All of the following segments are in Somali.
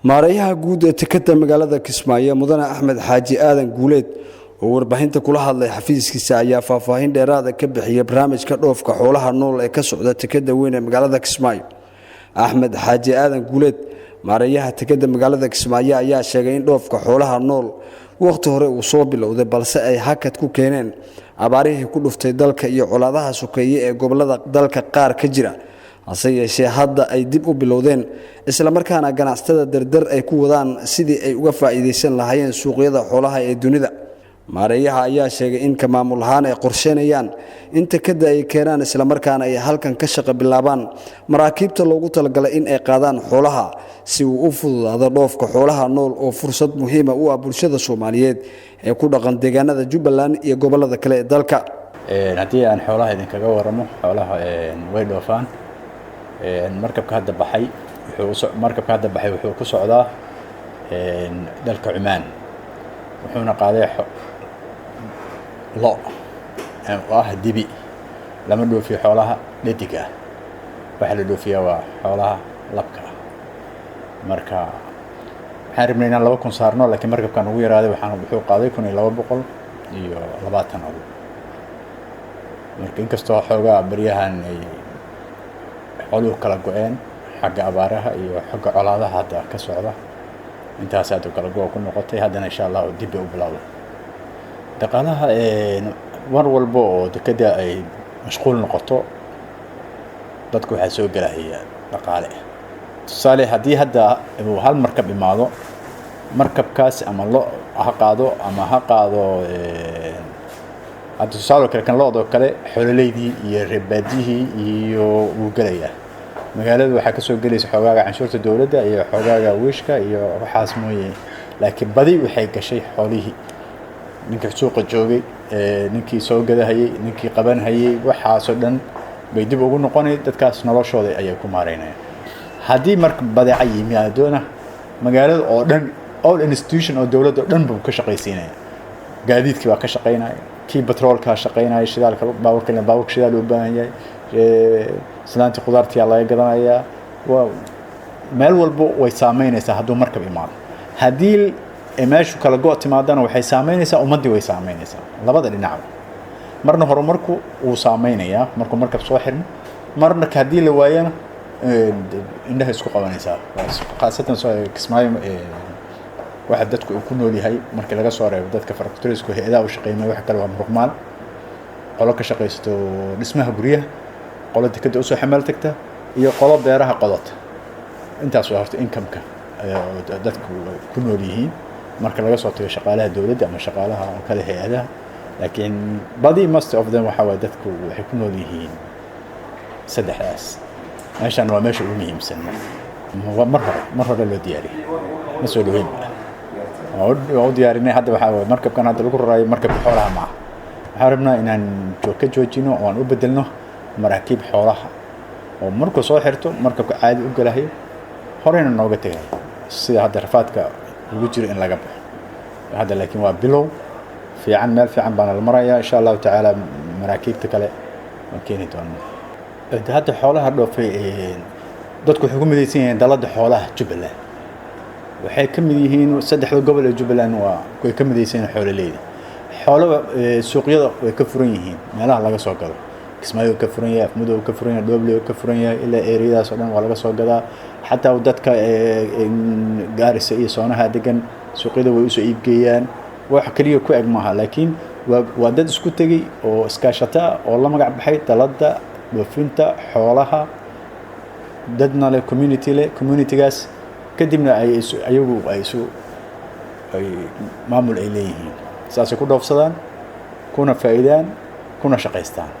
Maareeyaha guud ee dekeda magaalada Kismaayo, Mudane Axmed Xaaji Aadan Guuleed, oo warbaahinta kula hadlay xafiiskiisa, ayaa faahfaahin dheeraada ka bixiyay barnaamijka dhoofka xoolaha nool ee ka socda dekeda weyn ee magaalada Kismaayo. Axmed Xaaji Aadan Guuleed, maareeyaha dekeda magaalada Kismaayo, ayaa sheegay in dhoofka xoolaha nool wakhti hore uu soo bilowday, balse ay hakad ku keeneen abaarihii ku dhuftay dalka iyo colaadaha sokeeye ee gobolada dalka qaar ka jira, hase yeeshee hadda ay dib u bilowdeen, islamarkaana ganacsatada dardar ay ku wadaan sidii ay uga faa'iidaysan lahaayeen suuqyada xoolaha ee dunida. Maareeyaha ayaa sheegay in ka maamul ahaan ay qorsheynayaan in dekeda ay keenaan, islamarkaana ay halkan ka shaqo bilaabaan maraakiibta loogu talagalay in ay qaadaan xoolaha, si uu u fududaado dhoofka xoolaha nool oo fursad muhiima u ah bulshada Soomaaliyeed ee ku dhaqan deegaanada Jubbaland iyo gobolada kale ee dalka. Haddii aan xoolaha idinkaga waramo, xoolaha way dhoofaan. Markabka hadda baxay wuxuu ku socdaa dalka Cumaan, wuxuuna qaaday lo' oo ah dibi. Lama dhoofiyo xoolaha dhedig ah, waxaa la dhoofiyaa waa xoolaha labka ah. Marka waxaan rabnay inaan 2000 saarno, laakiin markabkan ugu yaraaday. Wuxuu qaaday 1220 adu. Marka inkastoo xoogaa baryahan ay xooluhu kala go-een xagga abaaraha iyo xagga colaadaha hadda ka socda, intaas aad u kala go' ku noqotay, haddana insha Allahu dib bay u bilowday dhaqaalaha. Mar walba oo dekeda ay mashquul noqoto, dadku waxaa soo gelahaya dhaqaale. Tusaale, haddii hadda uu hal markab imaado, markabkaas ama lo' ha qaado ama ha qaado, hadda tusaale kale kan lo'doo kale, xoololeydii iyo reer baadiyihii iyo wuu gelayaa. Magaalada waxaa kasoo gelaysa xoogaaga canshuurta dowladda iyo xoogaaga wiishka iyo waxaas mooye, laakiin badi waxay gashay xoolihii, ninka suuqa joogay, ninkii soo gadahayey, ninkii qabanhayey, waxaasoo dhan bay dib ugu noqonay. Dadkaas noloshooda ayay ku maareynayaan. Haddii marka badeeca yimaadona, magaalada oo dhan, all institution oo dowladda oo dhan buu ka shaqaysiinaya. Gaadiidkii baa ka shaqaynaya, kii batroolkaa shaqaynaya, shidaalka baaburka, baaburka shidaal uu baahan yahay, islaantii khudaartiyaa laga gadanayaa. Waa meel walbo way saameynaysaa hadduu markab imaado. Haddii meeshu kala go' timaadana, waxay saameynaysaa ummaddii, way saameynaysaa labada dhinacba. Marna horumarku wuu saameynayaa markuu markab soo xirmo, marna haddii la waayana indhaha isku qabanaysaa. Khaasatan Kismaayo, waxa dadku uu ku nool yahay, markii laga soo reebo dadka farakuturiska hay'adaha u shaqeynaya, waxa kale waa muruqmaal: qolo ka shaqaysato dhismaha guryaha, qolo dekeda usoo xamaal tagta iyo qolo beeraha qodota. Intaas waa horta income-ka dadku ku nool yihiin, marka laga soo tago shaqaalaha dowladda ama shaqaalaha kale hay'adaha. Laakiin badi, most of them, waxa waaye dadku waxay ku nool yihiin saddexdaas. Meeshan waa meesha ugu muhiimsan. Mar hore loo diyaariyay, ma soo dhaweyn, waa u diyaarinay. Hadda waxaa waye markabkan hadda lagu raraayo markabka xoolaha maaha. Waxaan rabnaa inaan ka joojino oo aan u bedelno maraakiib xoolaha, oo markuu soo xirto markabka caadi u galahayo, horeyna nooga tegayo, sida hadda rafaadka ugu jiro in laga baxo hadda. Laakiin waa bilow fiican, meel fiican baana la marayaa. Insha Allahu tacaala maraakiibta kale waan keeni doonaa. Hadda xoolaha dhoofay, dadku waxay ku midaysan yihiin dalada xoolaha Jubbaland. Waxay ka mid yihiin saddexda gobol ee Jubbaland, waa way ka midaysan yihiin xoololeyda. Xoolo suuqyada way ka furan yihiin, meelaha laga soo gado Kismaayo ka furan yahay, Afmadow ka furan yahay, Dhoble ka furan yahay, ilaa eriyadaas oo dhan waa laga soo gadaa. Xataa dadka Gaarisa iyo soonaha degan suuqyada way usoo iibgeeyaan. Wax keliya ku eg maaha, laakiin waa dad isku tegey oo iskaashata oo la magac baxay dalada dhoofinta xoolaha, dadna leh, community leh. Communitygaas kadibna ay ayagu ay isu ay maamul ay leeyihiin, saasay ku dhoofsadaan, kuna faa'iidaan, kuna shaqaystaan.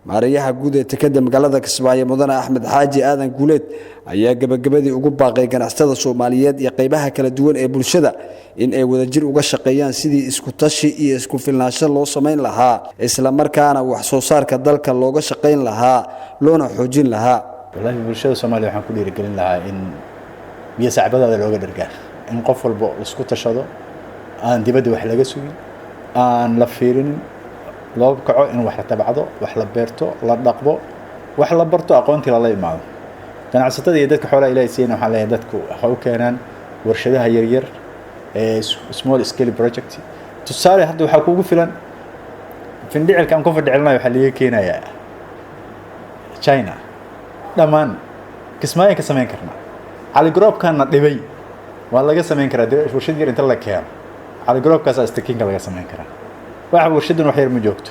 Maareeyaha guud ee dekeda magaalada Kismaayo, Mudane Axmed Xaaji Aadan Guuleed, ayaa gebagabadii ugu baaqay ganacsatada Soomaaliyeed iyo qaybaha kala duwan ee bulshada in ay wadajir uga shaqeeyaan sidii isku tashi iyo isku filnaansho loo samayn lahaa, islamarkaana wax soo saarka dalka looga shaqayn lahaa, loona xoojin lahaa. Wallaahi, bulshada Soomaaliya waxaan ku dhiirigelin lahaa in biyo sacbadaada looga dhargaa, in qof walba isku tashado, aan dibadda wax laga sugin, aan la fiirinin, loo kaco in wax la tabcado, wax la beerto, la dhaqdo, wax la barto, aqoontii lala imaado. Ganacsatada iyo dadka xoolaha Ilahay siiyana waxaan leeyahay dadku ha u keenaan. Warshadaha yaryar ee small scale project, tusaale hadda waxaa kuugu filan findhicilka aan ku findhicilnayo, waxaa laga keenayaa China. Dhammaan Kismaayo ka samayn karnaa. Caligaroobkaana dhibay waa laga samayn karaa warshad yar inta la keeno. Caligaroobkaasaa istakiinka laga samayn karaa. Waxa warshaddan wax yar ma joogto.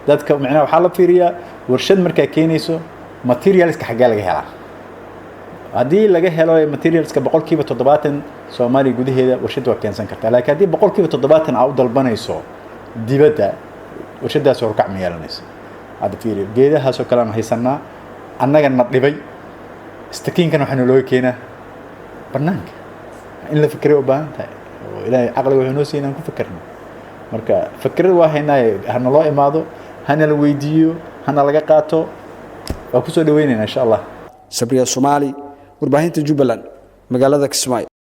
Dadka micnaha waxaa la fiiriyaa, warshad markaa keenayso, materialska xaggee laga helaa? Haddii laga helo materialska 70% Soomaaliya gudaheeda, warshadda waa keensan kartaa. Laakiin haddii 70% aa u dalbanayso dibadda, warshadaas horkac ma yeelanayso. Hadda fiiri, geedahaasoo kale aan haysanaa annaga na dhibay, istakiinkana waxaa nalooga keenaa banaanka. In la fikiray u baahan tahay, oo Ilaahay caqliga wuxuu noo siiyay inaan ku fikirno. Marka fikirada waa haynaaye, hana loo imaado, hana la weydiiyo, hana laga qaato, waa kusoo dhaweynaynaa, insha Allah. Sabriya Soomaali, warbaahinta Jubbaland, magaalada Kismaayo.